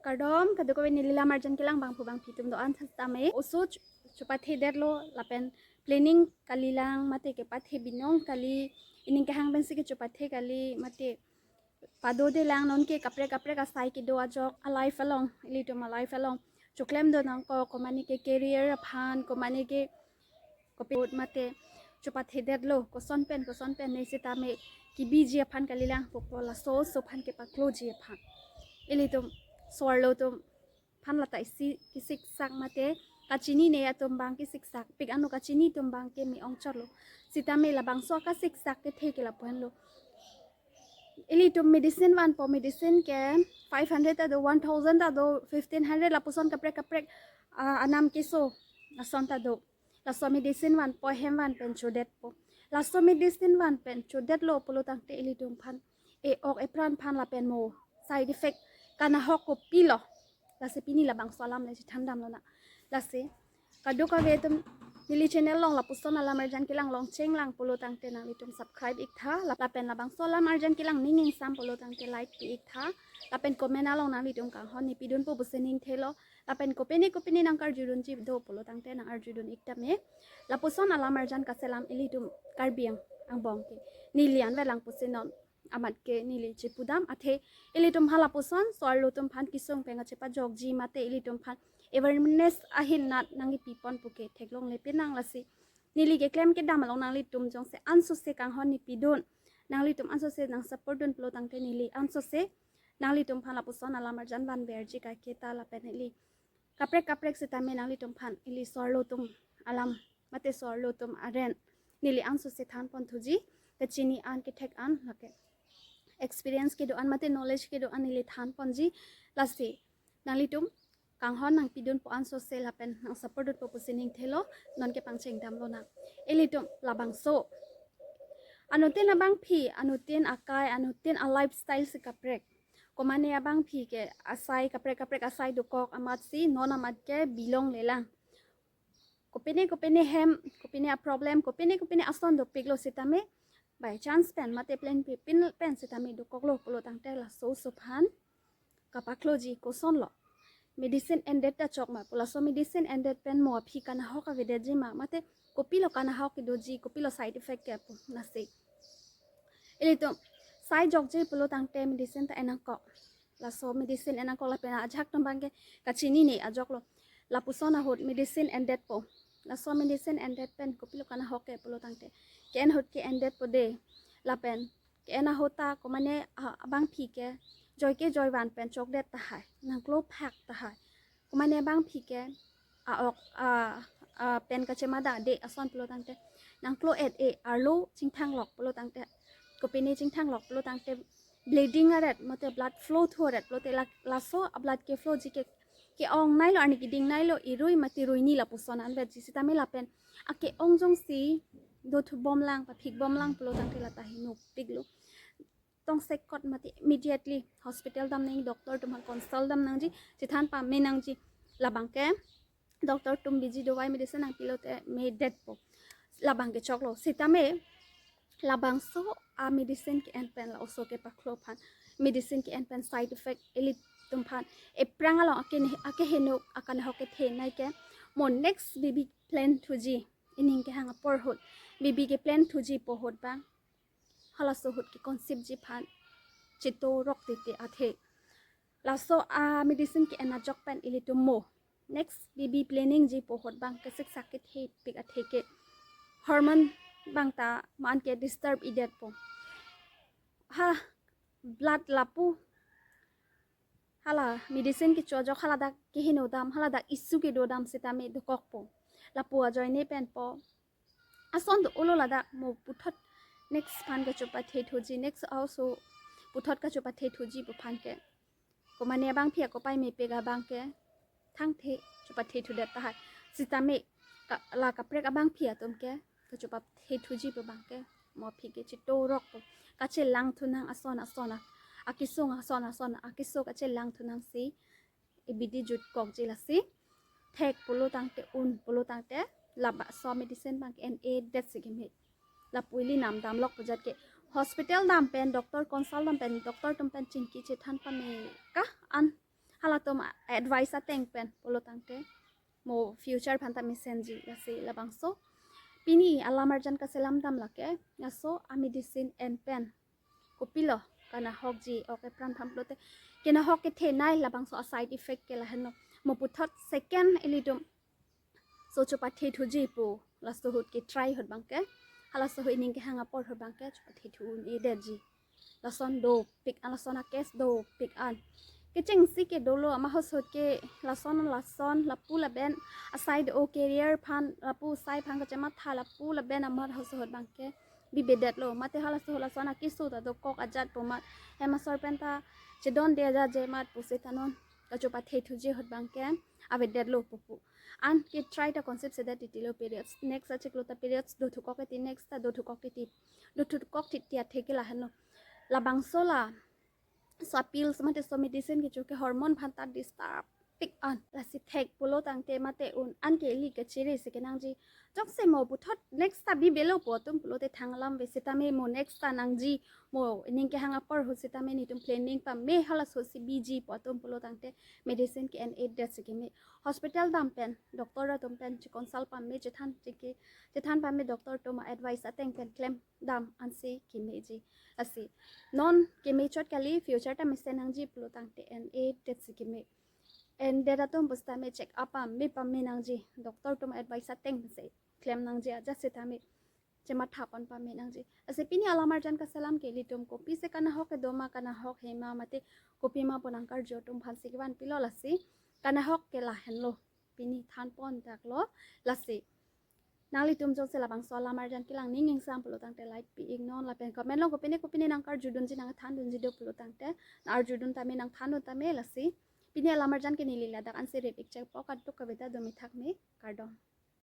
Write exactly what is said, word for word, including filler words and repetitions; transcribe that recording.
Kardom, kadokave neli lam arjan kelang bangphu bangphi atum do-an setame. Oso chu-, chupathe detlo lapen planning kalilang mate kepathe binong kali, ining kehang pensi kechupathe kali mate padodelang, non ke kaprek kaprek asai kedo ajok a-life along, ilitum a-life along choklem do nangkok, komane ke career aphan, komane ke kopi mate chupathe detlo, koson pen koson pen ne setame kebiji aphan kalilang pupo, laso oso aphan kepakloji aphan. Ilitum so-arlo atum aphan lata isi kesiksak mate kachinine atum abang kesiksak pik, ano kachinine atum abang ke me-ong chotlo. Setame labangso akasiksak kethe ke lapuanlo. Ilitum medicine vanpo, medicine ke five hundred ta do, one thousand ta do, fifteen hundred lapuson kaprek kaprek, ah, anam keso ason ta do. Laso medicine vanpo, hem van pen chodetpo. Laso medicine van pen chodetlo pulo tangte ilitum aphan, e-ok epran aphan lapen mo side effect kanahok kopilo, lasi pini labangso alam le chethan damlonang. Lasi kadokave atum neli channel along lapuson alam arjan kelang longcheng lang pulo tangte nanglitum subscribe iktha, lapen labangso alam arjan kelang ning ingsam pulo tangte like pi iktha, lapen comment along nanglitum kanghon nepidunpo pusi ning thelo, lapen kopine kopine nangkarjudunji do pulo tangte nang-arjudun iktame. Lapuson alam arjan kaselam ilitum Karbi ang-, angbong ke neli anvet lang pusi non amat ke neli chepudam, athe ilitum halapuson so-arlo atum aphan kesung pen kachepajokji mate ilitum aphan awareness ahin nat nangkepipon puke theklongle pinang. Lasi neli keklem kedam along nanglitum jongsi ansose kanghon nepidun, nanglitum ansose nang support dun pulo tangte neli ansose nanglitum aphan lapuson alam arjan vanverji kaiketa lapen ili kaprek kaprek setame nanglitum aphan ili so-arlo atum alam mate so-arlo atum aren neli ansose thanpon thuji, kachini an kethek an lake experience kedo an mate knowledge kedo an neli thanponji. Lasi nanglitum kanghon nangpidunpo ansose lapen nang support dunpo pusi ning thelo, non ke pangcheng damlonang. Ilitum labangso anuttin abangphi, anuttin akai, anuttin a-lifestyle si kaprek. Komane abangphi ke asai kaprek kaprek asai dokok amatsi non amat ke bilong lelang. Kopine kopine hem, kopine a-problem, kopine kopine ason dopiklo setame by chance pen mate plan pi pin pen setame dokoklo pulo tangte laso oso aphan kapakloji kosonlo. Medicine endet ta chok ma pu, laso medicine endet pen mo aphi kanahok avedetji ma mate kopilo kanahok kedoji, kopilo side effect ke pu nasi. Ilitum sai jokji pulo tangte medicine ta en nangkok. Laso medicine en nangkok lapen ajahak atum abang ke kachinine ajoklo. Lapuson ahut medicine endetpo. Laso medicine endet pen kopilo kanahok ke pulo tangte ke-en ahut ke endetpo de. Lapen ke-en ahut ta komane, ah, abangphi ke joi ke joi van pen chokdet tahai, nangklo phak tahai. Komane abangphi ke a-ok a, a pen kachemada de ason pulo tangte nangklo et e, arlo chingthanglok pulo tangte, kopine chingthanglok pulo tangte bleeding aret mate blood flow thu aret pulote la, laso a-blood ke-flow ji ke ke-ong nailo, arni keding nailo, irui mate ruini lapuson anvetji setame lapen ake-ong jongsi dothubomlang, paphikbomlang pulo tangte lata hinopiklo. Tongsekot mate immediately hospital dam nang, doctor atum aphan consult dam nangji, chethan pame nangji. Labang ke doctor atum biji dawai medicine nangpilote medetpo. Labang ke choklo. Setame labangso a-medicine ke-en pen la oso kepaklo aphan, medicine ke-en pen side effect ilitum aphan ephrang along ake, akeheno akanahok kethenei ke mo next baby plan thuji, ining kehang apor ahut baby ke-plan thuji pu ahut abang halaso ahut ke-conceive ji aphan chetorok titi athe laso a-medicine ke-en ajok pen ilitum mo next baby planning ji pu ahut abang kesiksak kethepik athe ke hormone abang ta man ke-disturb idetpo. Ha, blood lapu hala medicine kecho ajok haladak keheno dam, haladak issue kedo dam setame dokokpo. Lapu ajoine penpo ason do-olo, ladak mo puthot next aphan kachepathe thuji, next a-oso puthot kachepathe thuji pu aphan ke komane abangphi akopai mepik abang ke thangthe chepathe thudet tahai. Setame ka, la kaprek abangphi atum ke kachepathe thuji pu abang ke mo aphi ke chetorokpo, kachelang thunang ason ason a, akesung ason ason a, akeso kachelang thunangsi ibidi jutkokji. Lasi thek pulo tangte un pulo tangte labangso medicine abang ke-en edet si keme. Lapu ili nam damlok pu ajat ke hospital dam pen, doctor consult dam pen, doctor atum pen chingki chethan pame ka an Halatum advice ateng pen pulo tangte mo future aphan ta mesenji, lasi labangso pini alam arjan kaselam dam lake, laso a medicine en pen kopilo kanahokji ok epran aphan pulote, kenahok kethenei labangso a side effect ke lahenlo. Mo puthot second ilitum so chopathe thuji pu laso ahut ke try ahut abangke, halaso ahut ining kehang apor ahut abangke chopathe thu un-edetji. Lason dopik an, lason a case dopik an. Kechengsi ke dolo, amat halaso ahut ke lason lason lapu laben asai do, career aphan lapu asai aphan kachematha lapu laben amat halaso ahut abangke bibedetlo. Mate halaso ahut lason akeso ta dokok ajat pu amat, hem asor pen ta chedonde ajat je amat pusi ta non kachopathe thuji ahut abangke avedetlo pupu. An ke try ta conceive sedet titilo, periods next achiklo ta periods dothukok titi, next ta dothukok titi, dothukok titi athe ke lahenlo. Labangso laso a pills mate so medicine kecho ke hormone aphan ta disturb pik an, lasi thek pulo tangte mate un an ke ili kachere si kenangji. Jongsi mo puthot next ta bibelo pu atum pulote thang alam ave sitame, mo next ta nangji, mo ining kehang apor ahut sitame netum planning pame halaso si biji pu atum pulo tangte medicine ke en-edet si keme. Hospital dam pen, doctor atum pen checonsult pame, chethan cheke, chethan pame doctor atum advice ateng pen klem dam ansi kemeji. Lasi non keme chot kali, future ta mesen nangji pulo tangte en-edet si keme. En-edet atum pusitame check up pame pame nangji, doctor atum advice ateng si klem nangji, ajat sitame chematha pon pame nangji. Lasi pini alam arjan kaselam ke ilitum kopisi kanahok kedo ma, kanahok he ma mate kopima pu nangkarju atum aphansi kevan pilo. Lasi kanahok ke lahenlo, pini than pon taklo. Lasi nanglitum jongsi labangso alam arjan kelang ning ingsam pulo tangte like pi-ik non, lapen comment along kopine kopine nangkarjudunji nangthandunji do pulo tangte nang-arjudun tame, nangthandun tame. Lasi pini alam arjan ke neli ladak ansi rip-ik chek po, kaduk kaveta do mithak me, kardom.